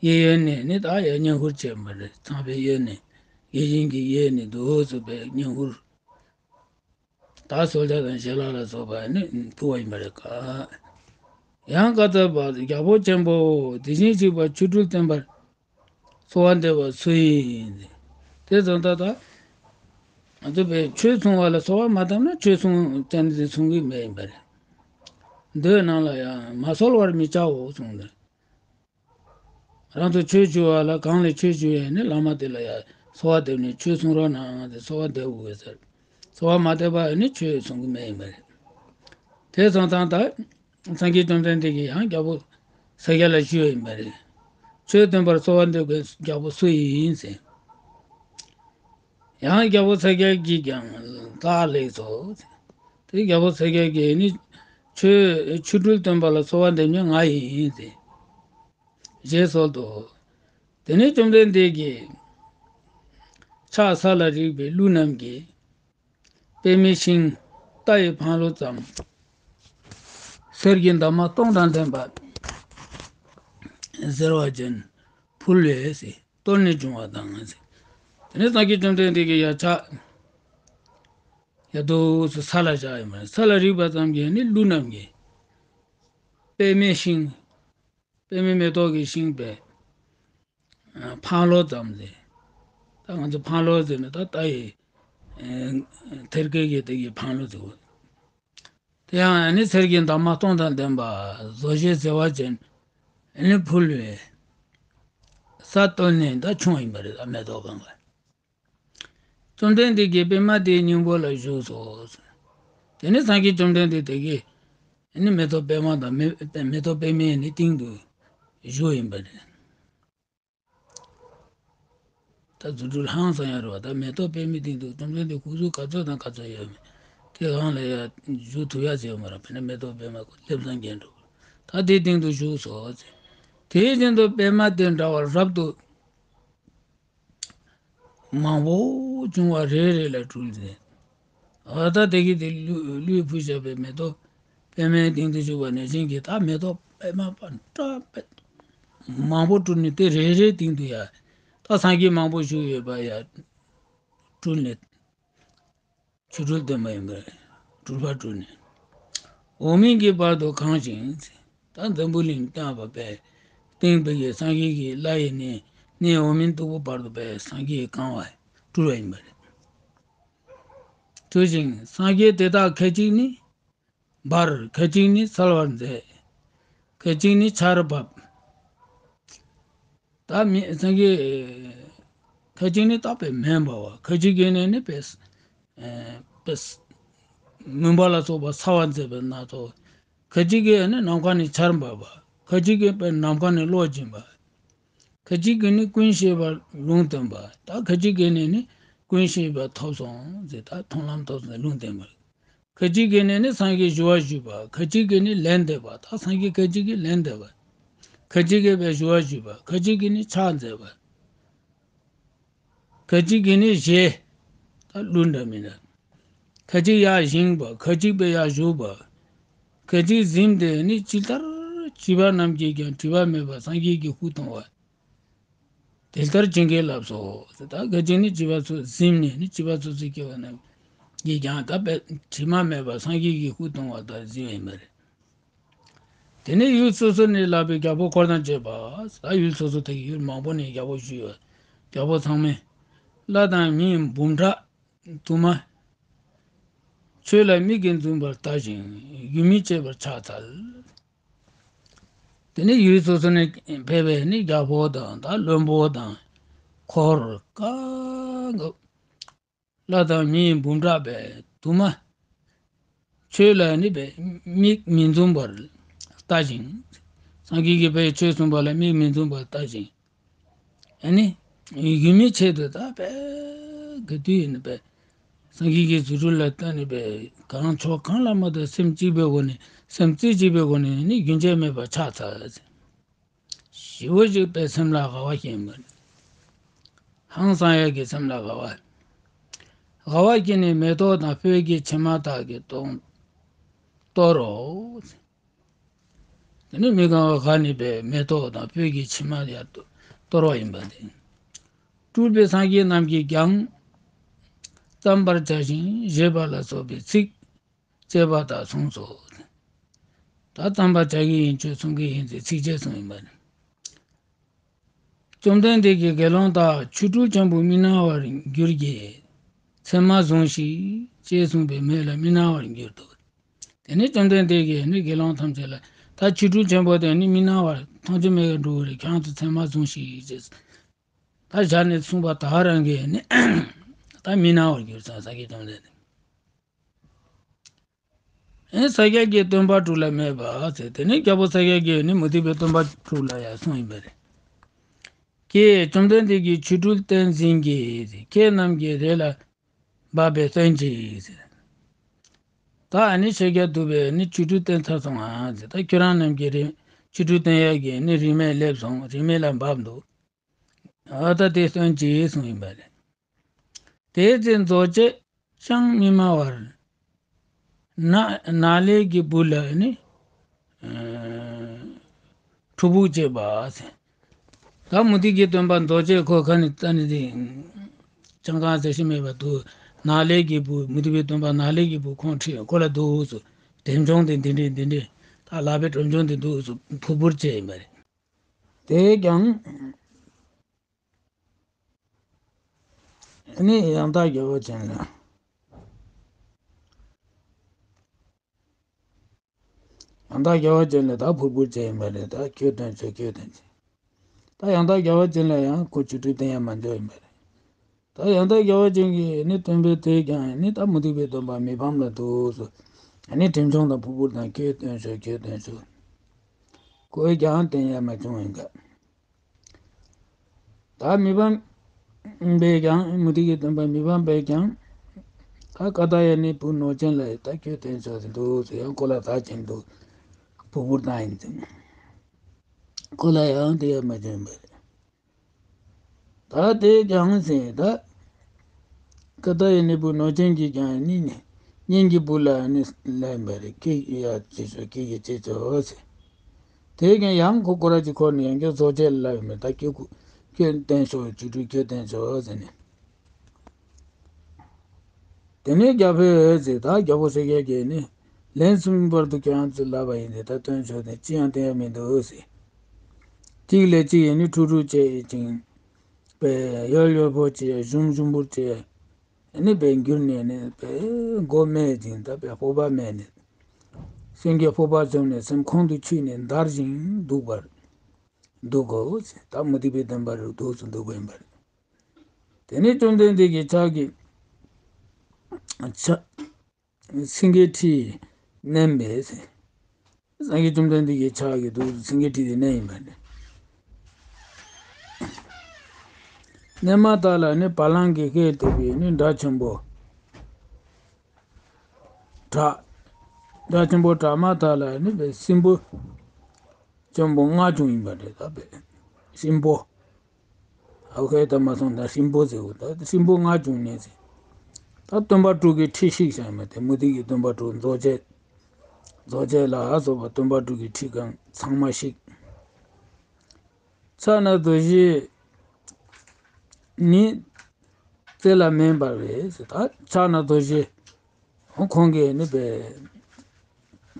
གཡས་གཡོན་ནས་ནི་ད་ཡར་བསྙེན་བཀུར་བྱས་པ་རེད། ཚངས་པའི་གཡོན་ནས་བརྒྱ་བྱིན་གྱི་གཡས་ནས་འདུག་སེ་པའི་བསྙེན་བཀུར། ད་གསོལ་ཇ་དང་ཞལ་ལག་ལ་སོགས་པ་ནི་ཕུལ་བ་ཡིན་པ་རེད་ཀ། ཡང་བཀའ་སྩལ་པ། རྒྱལ་པོ་ཆེན་པོ། དེ་བཞིན་གཤེགས་པ་ཆོ་འཕྲུལ་སྟོན་པར་གསོལ་བ་འདེབས་པ་སུ་ཡིན། དེ་ཙམ་ད་ད་ང་ཚོ་པའི་ཆོས་གསུང་བ་ལ་གསོལ་བ་མ་བཏབ་ན་ཆོས་གསུང་ཙམ་དེ་གསུང་གི་མེད་ཡིན་པ་རེད། མདོའི་ནང་ལ་ཡང་མ་གསོལ་བར་མི་བྱའོ་གསུངས་ནས། རང་ཚོ་ཆོས་ཞུ་བ་ལ་གང་ལ་ཆོས་ཞུ་ཡས་ནི་བླ་མ་དེ་ལ་ཡ་གསོལ་བ་འདེབས་ནས་ཆོས་གསུང་རོགས་གནང་ཟེར་གསོལ་བ་འདེབས་དགོས་ཟེར། གསོལ་བ་མ་འདེབས་པ་ནི་ཆོས་གསུང་གི་མེད་ཡིན་པ་རེད། དེ་སོང་ཙང་ད་སངས་རྒྱས་བཅོམ་ལྡན་འདས་ཀྱིས་ཡང་རྒྱལ་པོ་ས་སྐྱ་ལ་ཞུས་ཡིན་པ་རེད། ཆོས་སྟོན་པར་གསོལ་བ་འདེབས་མཁན་རྒྱལ་པོ་སུ་ཡིན་ཟེར། ཡང་རྒྱལ་པོ་ས་སྐྱ་གིས་ཀྱང་བདག་ལེགས་སོ། དེ་རྒྱལ་པོ་ས་སྐྱ་གིས་ནི་ཆོས་ཆོ་འཕྲུལ་སྟོན་པ་ལ་གསོལ་བ་འདེབས་མཁན་ང་ཡིན་ཟེར། ཞེས་གསོལ་ཏོ། དེ་ནས་བཅོམ་ལྡན་འདས་ཀྱིས་ཕྱག་ས་ལ་རེག་པའི་ཀླུ་རྣམས་ཀྱིས་པདྨའི་ཤིང་རྟ་ཡི་འཕང་ལོ་ཙམ་གསེར་གྱི་འདབ་མ་སྟོང་དང་ལྡན་པ་ཟེར་བ་ཅན་ཕུལ་བས་ཟེར། བསྟོད་ནས་བྱུང་བ་དང་ཟེར། དེ་ནས་སངས་རྒྱས་བཅོམ་ལྡན་འདས་ཀྱིས་ཡར་ཕྱག་ཡར་འདུག་སེ་ས་ལ་བཞག་ཡོད་མ་རེད། ས་ལ་རེག་པ་ཙམ་གྱིས་ནི་ཀླུ་རྣམས་ཀྱིས་པདྨའི་ཤིང་། པདྨའི་མེ་ཏོག་གི་ཤིང་པའི་འཕང་ལོ་ཙམ་ཟེར། ད་ང་ཚོ་འཕང་ལོ་ཟེར་ན་ད་རྟ་ཡི་ཐེར་ཀའི་གི་དེ་གི་འཕང་ལོ་ཟེར་བ། དེ་ཡང་ནི་གསེར་གྱི་འདབ་མ་སྟོང་དང་ལྡན་པ་བཟོ་བྱེད་ཟེར་བ་ཅན་ནི་ཕུལ་བས་ས་བཏོན་ནས་ད་ཕྱུང་བ་ཡིན་པ་རེད། ད་མེ་ཏོག་གང་ག། བཅོམ་ལྡན་འདས་ཀྱིས་པདྨ་དེའི་སྙིང་པོ་ལ་བཞུགས་སོ། དེ་ནས་སངས་རྒྱས་བཅོམ་ལྡན་འདས་དེ་གིས་ནི་མེ་ཏོག་པདྨ་དང་མེ་མེ་ཏོག་པདྨའི་ནི་སྟེང་དུ་བཞུགས་ཡིན་པ་རེད། ད་རྫུ་འཕྲུལ་ཧང་སང་ཡ་རེད་བ། ད་མེ་ཏོག་པདྨའི་སྟེང་དུ་བཅོམ་ལྡན་འདས་སྐུ་གཟུགས་ག་ཚོད་དང་ག་ཚོད་ཡོད་མེད་དེ་གང་ལ་ཡ་བཞུགས་ཐུབ་ཡ་ཟེར་ཡོད་མ་རེད། དཔེར་ན་མེ་ཏོག་པདྨ་ཁོ་སླེབས་སང་རྒྱན་འགྲོ། ད་དེའི་སྟེང་དུ་བཞུགས་སོ། དེ་བཞིན་དུ་པདྨ་དེ་འདྲ་བར་རབ་ཏུ་མང་པོ་བྱུང་བ་རེ་རེ་ལ་སྤྲུལ་ཏེ། འོ་ད་དེ་གི་དེ་ཀླུ་ཀླུས་ཕུལ་བཞག་པའི་མེ་ཏོག་པདྨའི་སྟེང་དུ་བཞུགས་པ་ནང་བཞིན་གྱི་ད་མེ་ཏོག་པདྨ་པ་འདྲ་པད་མང་པོ་སྤྲུལ་ནས་དེ་རེ་རེའི་སྟེང་དུ་ཡ་ད་སངས་རྒྱས་མང་པོ་བཞུགས་ཡོད་པ་ཡ་སྤྲུལ་ནས་ཆོ་འཕྲུལ་སྟོན་པ་ཡིན་པས། སྤྲུལ་པ་སྤྲུལ་ནས་འོག་མིན་གྱི་བར་དུ་གང་ཞིང་། ད་འཛམ་བུ་གླིང་བསྐྱངས་པ་པས་སྟེང་པའི་གི་སངས་རྒྱས་ཀྱི་བླ་ཡི་གནས་གནས་འོག་མིན་སྟུག་པོ་བར་དུ་པས་སངས་རྒྱས་གང་བ་སྤྲུལ་བ་ཡིན་པ་རེད། སྤྲུལ་ཞིང་སངས་རྒྱས་དེ་དག་ཁ་ཅིག་ནི་འབར། ཁ་ཅིག་ནི་གསལ་བར་མཛད། ཁ་ཅིག་ནི་ཆར་བབས། ད་མི་སངས་རྒྱས་ཁ་ཅིག་ནི་རྟག་པའི་མེ་འབར་བ། ཁ་ཅིག་གི་ནི་ནི་པས་པས་མུན་པ་ལ་སོགས་པ་ཚ་བ་མཛད་པའི་སྣ་ཚོགས། ཁ་ཅིག་གི་ནི་ནམ་མཁའ་ནས་ཆར་འབབ་པ། ཁ་ཅིག་གི་པས་ནམ་མཁའ་ནས་གློག་འབྱིན་པ། ཁ་ཅིག་གི་ནི་ཀུན་ཤེས་པ་ལུང་སྟོན་པ། ད་ཁ་ཅིག་གི་ནི་ནི་ཀུན་ཤེས་པ་ཐོབ་སོང་ཟེར། ད་མཐོང་ལམ་ཐོབ་སོང་ཟེར་ལུང་བསྟན་པ། ཁ་ཅིག་གིས་ནི་ནི་སངས་རྒྱས་ཞུ་བ་ཞུས་པ། ཁ་ཅིག་གིས་ནི་ལན་འདེབས་པ། ད་སངས་རྒྱས་ཁ་ཅིག་གིས་ལན་འདེབས་པ། ཁ་ཅིག་གིས་པའི་ཞུ་བ་ཞུས་པ། ཁ་ཅིག་གིས་ནི་ཕྱག་འཚལ་བ། ཁ་ཅིག་གིས་ནི་བཞེས། ད་གླུ་འདྲ་མི་འདྲ། ཁ་ཅིག་ཡར་བཞེངས་པ། ཁ་ཅིག་པའི་ཡར་བཞུགས་པ། ཁ་ཅིག་གཟིམས་ཏེ་ནི་ཇི་ལྟར་བྱིས་པ་རྣམས་ཀྱིས་ཀྱང་དྲི་མ་མེད་པར་སངས་རྒྱས་ཀྱི་སྐུ་མཐོང་བ། དེ་ལྟར་བྱིན་གྱིས་བརླབས་སོ། ད་ཁ་ཅིག་ནི་བྱིས་པ་ཚོ་གཟིམས་ནས་ནི་བྱིས་པ་ཚོ་ཚོ་སྐྱེ་བ་རྣམས་ཀྱིས་ཀྱང་ད་པའི་དྲི་མ་མེད་པར་སངས་རྒྱས་ཀྱི་སྐུ་མཐོང་བ་ལྟར་གཟིམས་པ་ཡིན་པ་རེད། དེ་ནས་ཡུལ་སོ་སོ་ནས་ལྷགས་པའི་རྒྱལ་པོ་འཁོར་དང་བཅས་པ། ད་ཡུལ་སོ་སོ་དེ་གི་ཡུལ་མང་པོ་ནས་རྒྱལ་པོ་བཞུགས་ཡོད། རྒྱལ་པོ་ཚང་མས་ལྷ་དང་མིའི་འབུམ་ཕྲག་དུ་མ། ཁྱོད་ལ་མིག་གིས་འཛུམ་པར་ལྟ་ཞིང་ཡིད་མི་ཆེས་པར་ཕྱག་འཚལ། དེ་ནས་ཡུལ་སོ་སོ་ནས་ཕེབས་པའི་ནི་རྒྱལ་པོ་དང་ད་བློན་པོ་དང་འཁོར་གང་ག་ལྷ་དང་མིའི་འབུམ་ཕྲག་པས་དུ་མ། ཁྱོད་ལ་ནི་པའི་མིག་མི་འཛུམ་པར་ལྟ་ཞིང་། སངས་རྒྱས་ཀྱིས་པའི་ཆོས་གསུངས་པ་ལ་མིག་མི་འཛུམ་པར་ལྟ་ཞིང་། ཨ་ནི། ཡིད་མི་ཆེས་དུ་ད་པའི་ག་དུས་ཡིན་ནི་པའི། སངས་རྒྱས་ཀྱི་རྫུ་འཕྲུལ་ལ་ལྟ་ནི་པའི་གང་ཕྱོགས་གང་ལ་མ་ལྟ་སེམས་གཅིག་པའི་སྒོ་ནས་སེམས་རྩེ་གཅིག་པའི་སྒོ་ནས་ནི་རྒྱུན་ཆད་མེད་པར་ཕྱག་འཚལ། ཞེ་པོ་ཅིག་པའི་སེམས་ལ་དགའ་བ་སྐྱེས་མ་རེད། ཧང་སང་ཡག་གི་སེམས་ལ་དགའ་བ། དགའ་བ་སྐྱེས་ནས་མེ་ཏོག་དང་སྤོས་ཀྱི་ཕྱེ་མ་དག་གིས་གཏོར་གཏོར་རོ། དེ་ནས་མི་གང་བ་ག་ནི་པའི་མེ་ཏོག་དང་སྤོས་ཀྱི་ཕྱེ་མ་ཡར་གཏོར་བ་ཡིན་པ་དེ། སྤྲུལ་པའི་སངས་རྒྱས་རྣམས་ཀྱིས་ཀྱང་། བརྩམ་པར་བྱ་ཞིང་བཞེས་པ་ལ་སོགས་པའི་ཚིགས་བཅད་པ་དག་གསུངས་སོ། ད་བརྩམ་པར་བྱ་གི་ཡིན་ཆོས་གསུང་གི་ཡིན་ཚེ་ཚིགས་བཅད་གསུངས་ཡིན་པ་རེད། བཅོམ་ལྡན་འདས་ཀྱིས་དགེ་སློང་དག་ཆོ་འཕྲུལ་ཆེན་པོ་མི་སྣང་བར་འགྱུར་གྱི། མཚན་མ་ཟུངས་ཤིག་ཅེས་གསུངས་པའི་མོད་ལ་མི་སྣང་བར་འགྱུར་ཏོ། དེ་ནས་བཅོམ་ལྡན་འདས་ཀྱིས་ནི་དགེ་སློང་ཐམས་ཅད་ལ་ད་ཆོ་འཕྲུལ་ཆེན་པོ་དེ་ནི་མི་སྣང་བར་མཐོང་ཆ་མེད་པར་འགྲོ་བ་རེད། ཁྱེད་ཚོ་མཚན་མ་ཟུངས་ཤིག་ཅེས། ད་ཞལ་ནས་གསུངས་པ་དག་རང་གིས་ནི་ད་མི་སྣང་བར་འགྱུར་ཙང་ས་ཀྱི་བཅོམ་ལྡན་འདས། ཨེ་ས་སྐྱ་ཀྱི་སྟོན་པ་དྲུག་ལ་སྨྲས་པ་ཟེར། དེ་ནས་རྒྱལ་པོ་ས་སྐྱ་ཀྱིས་ནི་མུ་སྟེགས་པའི་སྟོན་པ་དྲུག་ལ་ཡང་གསུངས་ཡིན་པ་རེད། ཀྱེ་བཅོམ་ལྡན་འདས་ཀྱིས་ཆོ་འཕྲུལ་སྟོན་ཟིན་གྱིས། ཁྱེད་རྣམས་ཀྱིས་རེ་ལ་འབབ་པའི་སྟོན་ཅིག་ཟེར། ད་ཨ་ནི་ཤཱཀྱ་ཐུབ་པས་ནི་ཆོ་འཕྲུལ་སྟོན་ཚར་སོང་ང་ཟེར། ད་ཁྱོད་རང་རྣམས་ཀྱིས་རེ་ཆོ་འཕྲུལ་སྟོན་ཡག་གི་ནི་རིན་མེད་སླེབས་སོང་། རིན་མེད་ལ་འབབ་འདུག་ཨ་ད་དེ་སྟོན་ཅིག་གསུངས་ཡིན་པ་རེད། དེའི་ཚེ་རྫོགས་བྱེད་ཅང་མི་སྨྲ་བར། ན་ནཱ་ལས་ཀྱི་བུ་ལ་ནི། ཨ་ཁྲོ་ཕུག་བྱེད་པ་ཟེར། ད་མུ་སྟེགས་ཀྱི་སྟོན་པ་རྫོགས་བྱེད་ཁོ་ཁ་ནི་ད་ནི་དེ། ཅང་གང་ཟེར་ཤེས་མེད་པ་འདུག་ནཱ་ལས་ཀྱི་བུ་མུ་སྟེགས་པའི་སྟོན་པ་ནཱ་ལས་ཀྱི་བུ་ཁོང་ཁྲིད་ཁོ་ལ་འདུག་སོ། དྲིལ་མཆོང་དེ་འདི་འདྲས་འདི་འདྲས་ད་ལག་པའི་དྲིལ་མཆོང་དེ་འདུག་སོ་ཕུར་བུར་བྱས་ཡིན་པ་རེད། དེས་ཀྱང་། ནི་ཡང་དག་རྒྱལ་བ་ཅན་ལ། ཡང་དག་རྒྱལ་བ་ཅན་ལ་ད་ཕུར་བུར་བྱས་ཡིན་པ་རེད། ད་ཁྱོད་སྟོན་ཆོག་ཁྱོད་སྟོན་ཆོག་ད་ཡང་དག་རྒྱལ་བ་ཅན་ལ་ཡང་ཁོ་ཆོ་འཕྲུལ་སྟོན་ཡ་མ་འཇོག་ཡིན་པ་རེད། ད་ཡང་དག་རྒྱལ་བ་ཅན་གྱིས་ནི་སྟོན་པའི་དེ་ཀྱང་ནི་ད་མུ་སྟེགས་པའི་སྟོན་པ་མི་ཕམ་ལ་འདུག་སོ། ནི་དྲིལ་མཆོང་དང་ཕུར་བུར་དང་ཁྱོད་སྟོན་ཆོག་ཁྱོད་སྟོན་ཆོག་ཁོས་ཀྱང་སྟོན་ཡ་མ་བྱུང་ཡིན་ག་ད་མི་ཕམ་པས་ཀྱང་མུ་སྟེགས་ཀྱི་སྟོན་པ་མི་ཕམ་པས་ཀྱང་ད་ཀ་ཏ་ཡ་ནི་བུ་ནོར་ཅན་ལ་ད་ཁྱོད་སྟོན་ཆོག་ཟེར་འདུག་ཟེར་ཡང་ཁོ་ལ་ད་ཅན་འདུག་ཕུར་བུར་བཏང་ཡིན་ཟེར། ཁོ་ལ་ཡང་དེ་ཡང་མ་བྱུང་བས། ད་དེ་ཀྱང་ཟེར་ད། ཀ་ཏ་ཡ་ནི་བུ་ནོར་ཅན་གྱིས་ཀྱང་ནི་ནི་གཉེན་གྱི་བུ་ལ་ནི་ལབ་པ་རེད། ཁྱེད་ཀྱིས་ཡ་བྱེད་ཆོག་ཁྱེད་ཀྱིས་བྱེད་ཆོག་ཟེར། དེ་ཀྱང་ཡང་ཁོ་ཁོ་ར་ཅིག་ཁོ་ནི་ཡང་ཀྱང་རྫོགས་བྱེད་ལ་ལབ་ཡོད་མེད་ད་ཁྱོད་ཁྱོད་བསྟན་ཆོག་ཆོ་འཕྲུལ་ཁྱོད་བསྟན་ཆོག་ཟེར་ནས། དེ་ནས་རྒྱལ་པོས་ཟེར་ད་རྒྱལ་པོ་ས་སྐྱ་ཀྱིས་ནི་ལན་གསུམ་བར་དུ་ཁྱོད་རང་ཚོས་ལབ་པ་ཡིན་ཏེ་ད་སྟོན་ཆོག་ནས་ཅི་ཡང་སྟོན་ཡ་མི་འདུག་ཟེར། གཅིག་ལས་གཅིག་ཡིན་ནི་ཁྲུ་ཁྲུ་བྱེད་ཅིང་། པས་ཡོལ་ཡོལ་པོ་བྱས་ཞུམ་ཞུམ་པོར་བྱས། ནི་པས་འགྱུར་ནས་ནི་པས་མགོ་སྨད་ཅིང་ད་པས་ཕོར་པ་སྨད་ནས། སེམས་ཀྱི་ཕོར་པ་བཅོམ་ནས་སེམས་ཁོང་དུ་ཆུད་ནས་འདར་ཞིང་འདུག་པར། འདུག་གོ། ད་མུ་སྟེགས་པའི་བསྟན་པ་རུ་འདུག་སུ་འདུག་པ་ཡིན་པར། དེ་ནས་བཅོམ་ལྡན་འདས་ཀྱི་ཕྱག་གི་ཕྱག་སེང་གེའི་ཁྲིས་མནན་པས། སངས་རྒྱས་བཅོམ་ལྡན་འདས་ཀྱི་ཕྱག་གི་འདུག་སེང་གེའི་ཁྲི་དེ་མནན་ཡིན་པ་ནི། མནན་མ་དག་ལ་ནི་བ་ལང་གི་ཤེལ་ཐེབས་པའི་ནི་སྒྲ་ཆེན་པོ། བྲག་བྲག་ཆེན་པོ་བྲག་དམར་ཐག་ལ་ནི་བའི་སྲིན་པོ་ཆེན་པོ་ལྔ་བྱུང་ཡིན་པ་རེད། ད་བའི་སྲིན་པོ། ཨ་ཁའི་ད་མ་སོང་ད་སྲིན་པོ་ཟེར་བ་ད་སྲིན་པོ་ལྔ་བྱུང་ནས་ཟེར། ད་སྟོན་པ་དྲུག་གི་ཁྲི་བཤིག་བཞག་ཡིན་པ་དེ་མུ་སྟེགས་ཀྱི་སྟོན་པ་དྲུག་རྫོགས་བྱེད། རྫོགས་བྱེད་ལ་ཨ་སོགས་པ་སྟོན་པ་དྲུག་གི་ཁྲི་གང་ཚང་མ་བཤིག་ཕྱག་ན་རྡོ་རྗེ་ནི་རྩེ་ལ་མེ་འབར་བས་ཟེར། ད་ཕྱག་ན་རྡོ་རྗེ་ཁོང་གིས་ནི་བའི་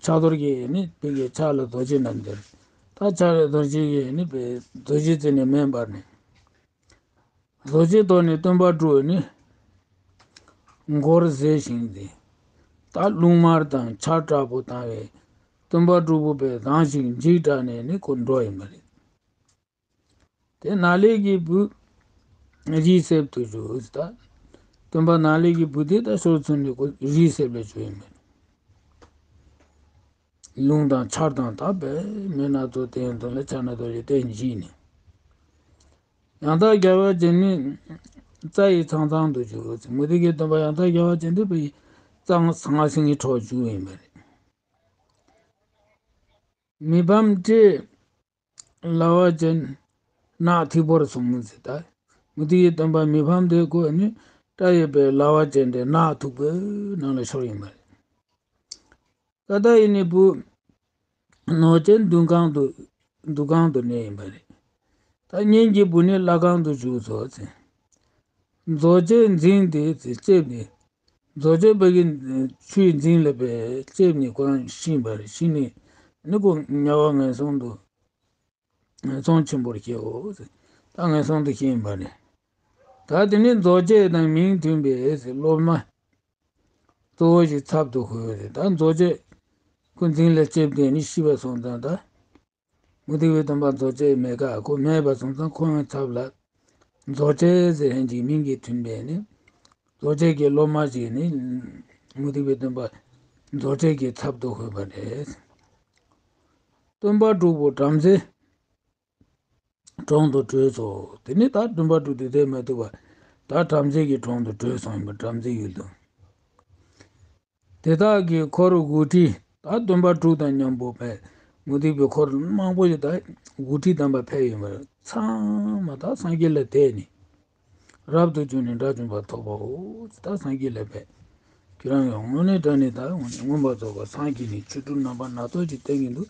ཕྱག་རྡོར་གྱིས་ནི་བོད་ཀྱི་ཕྱག་ལ་རྡོ་རྗེ་བསྣམས་ཏེ། ད་ཕྱག་ལ་རྡོ་རྗེ་གིས་ནི་བའི་རྡོ་རྗེ་རྩེ་ནས་མེ་འབར་ནས། རྡོ་རྗེ་ཐོག་ནས་སྟོན་པ་དྲུག་ནི་མགོར་བཟེད་བཞིན་ཏེ། ད་རླུང་དམར་དང་ཆར་དྲག་པོ་བཏང་བས་སྟོན་པ་དྲུག་པོ་བས་དང་ཞིག་འཇིགས་སྐྲག་ནས་ནི་ཁོ་འགྲོ་ཡིན་པ་རེད། དེ་ནཱ་ལེནྡྲའི་བུ་རིའི་གསེབ་ཏུ་བཞུགས་ད། སྟོན་པ་ནཱ་ལེནྡྲའི་བུ་དེ་ད་ཤོར་ཚུན་ནས་ཁོ་རིའི་གསེབ་ལ་བཞུགས་ཡིན་པ་རེད། རླུང་དང་ཆར་དང་ད་བས་མེ་སྣ་ཚོགས་བསྟན་དོན་ལ་ཕྱག་ན་རྡོ་རྗེ་བསྟན་བཞིན་ནས། ཡང་དག་རྒྱལ་བ་ཅན་ནི་རྩྭ་ཡི་ཚང་ཚང་དུ་བཞུགས། མུ་སྟེགས་ཀྱི་སྟོན་པ་ཡང་དག་རྒྱལ་བ་ཅན་དེ་བའི་རྩྭ་ཟང་ཟིང་གི་ཁྲོད་བཞུགས་ཡིན་པ་རེད། མི་ཕམ་སྤྲེའུ་ལ་བ་ཅན་ནགས་ཐིགས་པོར་སོང་ཟེར་ད། མུ་སྟེགས་ཀྱི་སྟོན་པ་མི་ཕམ་དེ་ཁོ་ནི་སྐྲ་ཡོད་པའི་ལ་བ་ཅན་དེ་ནགས་ཐིགས་པོའི་ནང་ལ་ཤོར་ཡིན་པ་རེད། ཀ་ཏ་ཡི་ནི་བུ་ནོར་ཅན་འདུ་ཁང་དུ་འདུ་ཁང་དུ་གནས་ཡིན་པ་རེད། ད་གཉེན་གྱི་བུ་ནི་ལྷ་ཁང་དུ་བཞུགས་སོ་ཟེར། རྫོགས་བྱེད་འཛིན་ཏེ་ལྕེབས་ནས། རྫོགས་བྱེད་པ་གི་ཆུའི་འཛིན་ལ་བས་ལྕེབས་ནས་ཁོ་རང་ཤི་བར་ཤི་ནས་ནི་ཁོ་དམྱལ་བ་ངན་སོང་དུ་ངན་སོང་ཆེན་པོར་སྐྱེའོ་ཟེར། ད་ངན་སོང་དུ་སྐྱེ་ཡིན་པ་རེད། ད་དེ་ནས་རྫོགས་བྱེད་དང་མིང་མཐུན་པའི་ཟེར་སློབ་མ་གཙོ་བོ་ཞིག་ཚབ་ཏུ་བསྐོས་ཟེར། ད་རྫོགས་བྱེད་ཁོ་འཛིན་ལ་ལྕེབས་ཏེ་ནི་ཤི་བ་སོང་ཙང་ད། མུ་སྟེགས་པའི་སྟོན་པ་རྫོགས་བྱེད་མེད་ཀ་ཁོ་མེད་པ་སོང་ཙང་ཁོ་ཡང་ཚབ་ལ་རྫོགས་བྱེད་ཟེར་ཧན་གྱི་མིང་གིས་མཐུན་པས་ནི། རྫོགས་བྱེད་ཀྱི་སློབ་མ་ཞིག་ནི་མུ་སྟེགས་པའི་སྟོན་པ་རྫོགས་བྱེད་ཀྱི་ཚབ་ཏུ་འཁོད་པ་རེད། སྟོན་པ་དྲུག་པོ་བྲམ་ཟེ་གྲོང་དུ་བྲོས་སོ། དེ་ནི་ད་སྟོན་པ་དྲུག་དེ་དེ་མ་ཐུབ་པ་ད་བྲམ་ཟེ་གི་གྲོང་དུ་བྲོས་སོང་ཡིན་པ་བྲམ་ཟེ་ཡུལ་དུ། དེ་དག་གི་འཁོར་དགུ་ཁྲི་ད་སྟོན་པ་དྲུག་དང་མཉམ་པོ་ཕེབས། མུ་སྟེགས་པའི་འཁོར་མང་པོ་ཞིག་ད་དགུ་ཁྲི་ཐམ་པ་ཕེབས་ཡོད་པར་ཚང་མ་ད་སངས་རྒྱས་ལ་དད་ནས་རབ་ཏུ་བྱུང་ནས་དགྲ་བཅོམ་པ་ཐོབ་པའོ། ད་སངས་རྒྱས་ལ་ཕེབས། ཁྱེད་རང་ཡང་དངོས་གནས་དྲང་གནས་ད་མངོན་པར་རྫོགས་པར་སངས་རྒྱས་ནས་ཆོ་འཕྲུལ་རྣམ་པ་སྣ་ཚོགས་ཀྱི་སྟོན་གྱི་འདུག་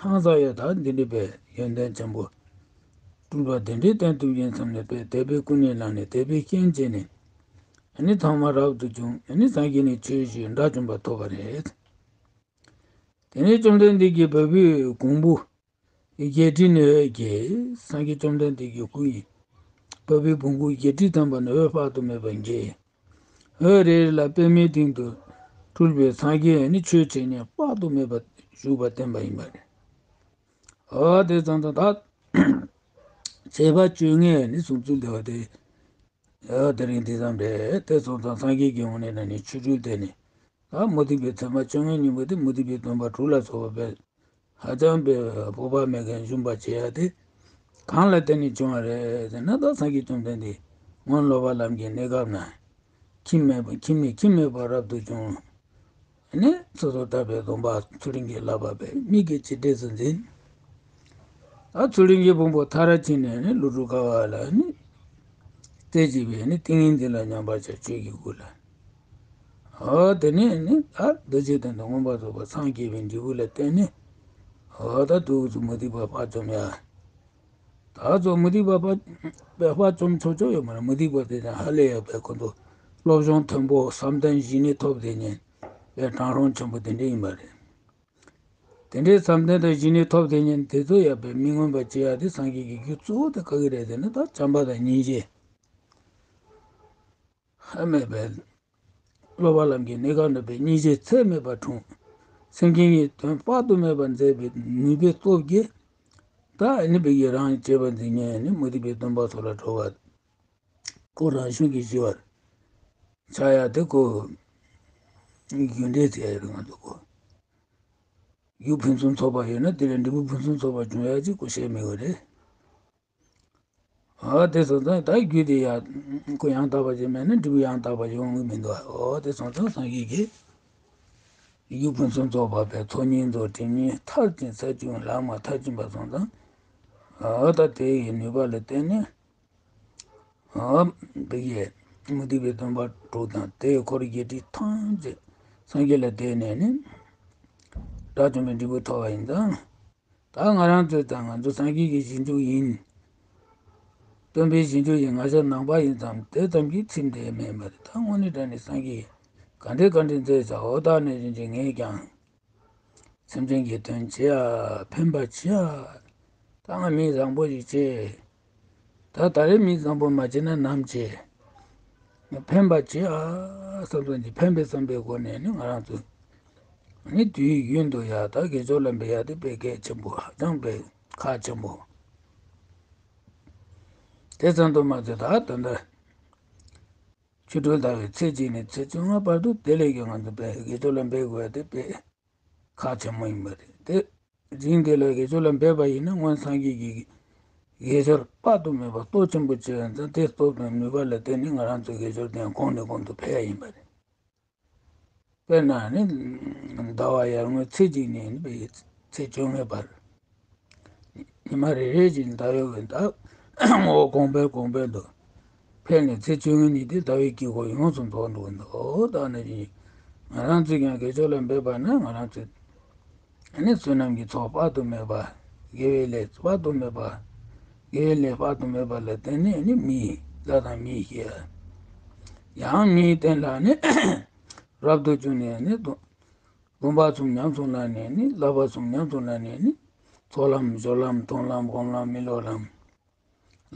ཧང་སང་ཡ་ད་འདི་འདྲའི་པའི་ཡོན་ཏན་ཆེན་པོ་སྤྲུལ་པ་དེ་འདྲའི་བསྟན་ཐུབ་མཁན་བསམ་ནས་པའི་དད་པས་ཀུན་ནས་བསླངས་ནས་དད་པའི་རྐྱེན་བྱས་ནས། ཨ་ནི་ཚང་མ་རབ་ཏུ་བྱུང་། ཨ་ནི་སངས་རྒྱས་ནས་ཆོས་ཞུས་དགྲ་བཅོམ་པ་ཐོབ་པ་རེད། དེ་ནས་བཅོམ་ལྡན་འདས་ཀྱིས་བ་སྤུའི་གོང་བུ་བརྒྱད་ཁྲི་ནས་འོད་བཀྱེ། སངས་རྒྱས་བཅོམ་ལྡན་འདས་ཀྱི་སྐུ་ཡི་བ་སྤུའི་བོང་ཀུ་བརྒྱད་ཁྲི་ཐམ་པ་ནས་འོད་དཔག་ཏུ་མེད་པ་བཀྱེ། འོད་རེ་རེ་ལ་པདྨའི་སྟེང་དུ་སྤྲུལ་པའི་སངས་རྒྱས་ནི་ཆོས་འཆད་མཁན་དཔག་ཏུ་མེད་པ་བཞུགས་པ་བསྟན་པ་ཡིན་པ་རེད། འོ་དེ་ཙམ་དུ་ད་བྱེད་པ་སྤྱོད་ངན་ནི་གསུང་ཚུལ་དེ་བ་དེ། འོ་དེ་རིང་དེ་ཙམ་རེད། དེ་སོང་ཙང་སངས་རྒྱས་ཀྱི་ངོས་ནས་ན་ནི་ཆོ་འཕྲུལ་བསྟན་ནས་ད་མུ་སྟེགས་པའི་ཚད་མ་བཅོ་ལྔའི་སྙིང་པོ་དེ་མུ་སྟེགས་པའི་སྟོན་པ་དྲུག་ལ་སོགས་པ་བས། ཧ་ཅང་པའི་སྤོབས་པ་མེད་མཁན་ཞུམ་པ་བྱེད་ཡ་དེ་གང་ལ་བརྟེན་ནས་བྱུང་བ་རེད་ཟེར་ན། ད་སངས་རྒྱས་བཅོམ་ལྡན་འདས་སྔོན་སློབ་པ་ལམ་གྱི་གནས་སྐབས་ན་ཁྱིམ་མེད་པ་ཁྱིམ་མེད་ཁྱིམ་མེད་པར་རབ་ཏུ་བྱུང་། ནས་སོ་སོར་བརྟགས་པའི་སྡོམ་པ་ཚུལ་ཁྲིམས་ཀྱི་བསླབ་པ་བས་མིག་གིས་ཅི་སྤྲད་སུ་འཛིན། ད་ཚུལ་ཁྲིམས་ཀྱི་ཕུང་པོ་མཐར་ཕྱིན་ནས་ནི་ཀླུ་སྒྲུབ་དཀའ་བ་ལ་ནི་རྩེ་གཅིག་པའི་ནི་ཏིང་ངེ་འཛིན་ལ་མཉམ་པར་བཞག་ཆོས་ཀྱི་སྐུ་ལ། འོ་དེ་ནས་ནི་ད་རྡོ་རྗེ་གདན་དུ་མངོན་པར་རྫོགས་པར་སངས་རྒྱས་པའི་འབྲས་བུ་ལ་བརྟེན་ནས། འོ་ད་དུས་སུ་མུ་སྟེགས་པ་དཔག་བཅོམ་ཡ། ད་ཚོ་མུ་སྟེགས་པ་དཔག་དཔག་བཅོམ་ཆོག་ཆོག་ཡོད་མ་རེད། མུ་སྟེགས་པ་དེ་ཚོ་ཧ་ལས་ཡག་པའི་ཁོ་ཚོ་སློབ་སྦྱོང་མཐོན་པོ་བསམ་གཏན་གཞི་ནས་ཐོབ་དེ་ཉན་པའི་དྲང་སྲོང་ཆེན་པོ་དེ་འདྲ་ཡིན་པ་རེད། དེ་འདྲའི་བསམ་གཏན་དང་གཞི་ནས་ཐོབ་དེ་ཉན་དེ་ཚོ་ཡག་པའི་མི་མངོན་པར་བྱེད་ཡག་དེ་སངས་རྒྱས་ཀྱི་རྒྱུ་གཙོ་བོ་དེ་ག་གི་རེད་ཟེར་ན། ད་བྱམས་པ་དང་སྙིང་རྗེ། ཧ་མེད་པའི་སློབ་པ་ལམ་གྱི་གནས་སྐབས་ན་པའི་སྙིང་རྗེ་ཚད་མེད་པར་འཁྲུངས། སེམས་ཅན་གྱི་དོན་དཔག་ཏུ་མེད་པར་མཛད་པའི་ནུས་པའི་སྟོབས་ཀྱིས། ད་ཨ་ནི་བོད་ཀྱི་རང་གཅེས་པར་འཛིན་མཁན་ནི་མུ་སྟེགས་པའི་སྟོན་པ་ཚོ་ལ་གྲོགས་པ། ཁོ་རང་གཞུང་གི་ཞི་བར་ཆགས་ཡ་དེ་ཁོ་རྒྱུ་འབྲས་ཟེར་ཡ་རེད། ང་ཚོ་ཁོ་རྒྱུ་ཕུན་སུམ་ཚོགས་པ་ཡོད་ན་དེ་ལས་འབྲས་བུ་ཕུན་སུམ་ཚོགས་པ་འབྱུང་ཡ་ཅིག་ཁོ་བཤད་མི་དགོས་རེད། འོ་དེ་སོང་ཙང་ད་རྒྱུ་དེ་ཡང་ཁོ་ཡང་དག་པ་ཞིག་མེད་ན་འབྲས་བུ་ཡང་དག་པ་ཡོང་གི་མི་འདུག་འོ་དེ་སོང་ཙང་སངས་རྒྱས་ཀྱིས་ ཡུལ་ཕུན་སུམ་ཚོགས་པ་བས་ཚོགས་གཉིས་རྫོགས། དྲི་མེད་མཐར་ཕྱིན་ས་བཅུ་ལམ་མཐར་ཕྱིན་པ་སོང་ཙང་། ཨ་ད་དེ་ཡི་ནུས་པ་ལ་བརྟེན་ནས། ཨ་འདི་ཡི་མུ་སྟེགས་པའི་སྟོན་པ་དྲུག་དང་དེ་ཡི་འཁོར་བརྒྱད་ཁྲི་ཐམས་ཅད་སངས་རྒྱས་ལ་བརྟེན་ནས་ནི། དགྲ་བཅོམ་པའི་འབྲས་བུ་ཐོབ་པ་ཡིན་ཙང་། ད་ང་རང་ཚོས་ད་ང་ཚོ་སངས་རྒྱས་ཀྱི་རྗེས་འཇུག་ཡིན། སྟོན་པའི་རྗེས་འཇུག་ཡིན། ང་ཚོ་ནང་པ་ཡིན་ཙང་དེ་ཙམ་གྱིས་ཚིམ་བསྡད་མེད་པ་རེད། ད་དངོས་གནས་དྲང་གནས་སངས་རྒྱས་ག་འདྲས་ག་འདྲས་མཛད་ཙང་འོ་ད་ནས་བཞིན་གྱི་ངས་ཀྱང་སེམས་ཅན་གྱི་དོན་བྱེད་ཨ། ཕན་པ་བྱེད་ཨ། ད་ང་མི་བཟང་པོ་ཞིག་བྱེད། ད་ད་རེས་མི་བཟང་པོ་མ་བྱས་ན་ནམ་བྱེད། ཕན་པ་བྱེད་ཨ་བསམ་བསམ་གྱི་ཕན་པའི་བསམ་པའི་སྒོ་ནས་ནི་ང་རང་ཚོ་ནི་དུས་ཡུན་དུ་ཡ་ད་དགེ་སྦྱོར་ལ་འབད་ཡ་དེ་དཔེ་གལ་ཆེན་པོ། ཧ་ཅང་དཔེ་ཁག་ཆེན་པོ། དེ་ཙམ་དུ་མ་ཟད་ད་ད་ལྟ་ཆོ་འཕྲུལ་ཟླ་བའི་ཚེས་གཅིག་ནས་ཚེས་བཅོ་ལྔ་བར་དུ་དེ་ལས་ཀྱང་ང་ཚོ་དཔེ་དགེ་སྦྱོར་ལ་འབད་དགོས་ཡ་དེ་དཔེ་ཁག་ཆེན་མོ་ཡིན་པ་རེད་དེ། རིང་དེ་ལ་དགེ་སྦྱོར་ལ་འབད་པ་ཡིན་ན་སྔོན་སངས་རྒྱས་ཀྱི་དགེ་སྦྱོར་དཔག་ཏུ་མེད་པ་སྟོབས་ཆེན་པོ་བྱས་ཡོད་ཙང་དེ་སྟོབས་དང་ནུས་པ་ལ་བརྟེན་ནས་ང་རང་ཚོའི་དགེ་སྦྱོར་དེ་གོང་ནས་གོང་དུ་འཕེལ་ཡ་ཡིན་པ་རེད། དཔེར་ན་ནི་ཟླ་བ་ཡར་ངོའི་ཚེས་གཅིག་ནས་ནི་ཚེས་བཅོ་ལྔའི་བར། ཉི་མ་རེ་རེ་བཞིན་ཟླ་བའི་འོད་ད་འོ་གོང་འཕེལ་གོང་འཕེལ་དུ་འཕེལ་ནས་ཚེས་བཅོ་ལྔ་ཉིན་དེ་ཟླ་བའི་དཀྱིལ་འཁོར་ཡོངས་སུ་རྫོགས་འགྲོ་གི་འདུག་འོ་ད་ནི་ང་རང་ཚོས་ཀྱང་དགེ་སྦྱོར་ལ་འབད་པ་ན་ང་རང་ཚོས་ནི་བསོད་ནམས་ཀྱི་ཚོགས་དཔག་ཏུ་མེད་པ། དགེ་བའི་ལས་དཔག་ཏུ་མེད་པ། དགེ་བའི་ལས་དཔག་ཏུ་མེད་པ་ལ་བརྟེན་ནས་ནི་མི་ལྷ་དང་མིའི་ཞལ། ཡང་མིའི་རྟེན་ལ་ནི་རབ་ཏུ་བྱུང་ནས་ནི་སྡོམ་པ་གསུམ་ཉམས་སུ་བླངས་ནས་ནི་བསླབ་པ་གསུམ་ཉམས་སུ་བླངས་ནས་ནི་ཚོགས་ལམ་སྦྱོར་ལམ་མཐོང་ལམ་སྒོམ་ལམ་མི་སློབ་ལམ།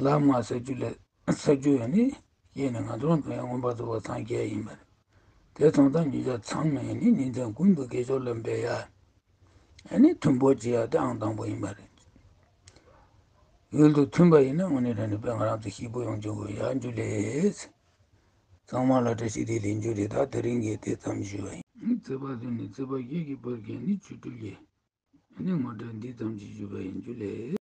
ལམ་ལྔ་ས་བཅུ་ལས་ས་བཅུ་ཡང་ནི་ཤེས་ནས་ང་ཚོ་རང་ཚོ་ཡང་མངོན་པར་རྫོགས་པར་སངས་རྒྱས་ཡིན་པ་རེད། དེ་སོང་ཙང་ཉིན་ཞག་ཚང་མ་ཡང་ནི་ཉིན་མཚན་ཀུན་ཏུ་དགེ་སྦྱོར་ལ་འབད་ཡ། ཡང་ནི་མཐུན་པོ་བྱེད་ཡ་དེ་ཨང་དང་པོ་ཡིན་པ་རེད། ཡུལ་དུ་མཐུན་པ་ཡིན་ན་དངོས་གནས་དྲང་གནས་དཔེ་ང་རང་ཚོ་སྐྱིད་པོ་ཡོང་རྒྱུ་དགོས་ཡ། འཇུ་ལེ། ཚང་མ་ལ་བཀྲ་ཤིས་བདེ་ལེགས། འཇུ་ལེ། ད་དེ་རིང་གི་དེ་ཙམ་ཞུ་བ་ཡིན། ཚེས་པ་བདུན་ནས་ཚེས་པ་བརྒྱད་ཀྱི་བར་གྱི་ནི་ཆོ་འཕྲུལ་ལས་ནི་ངོ་སྤྲོད་འདི་ཙམ་ཞིག་ཞུ་བ་ཡིན། འཇུ་ལེ།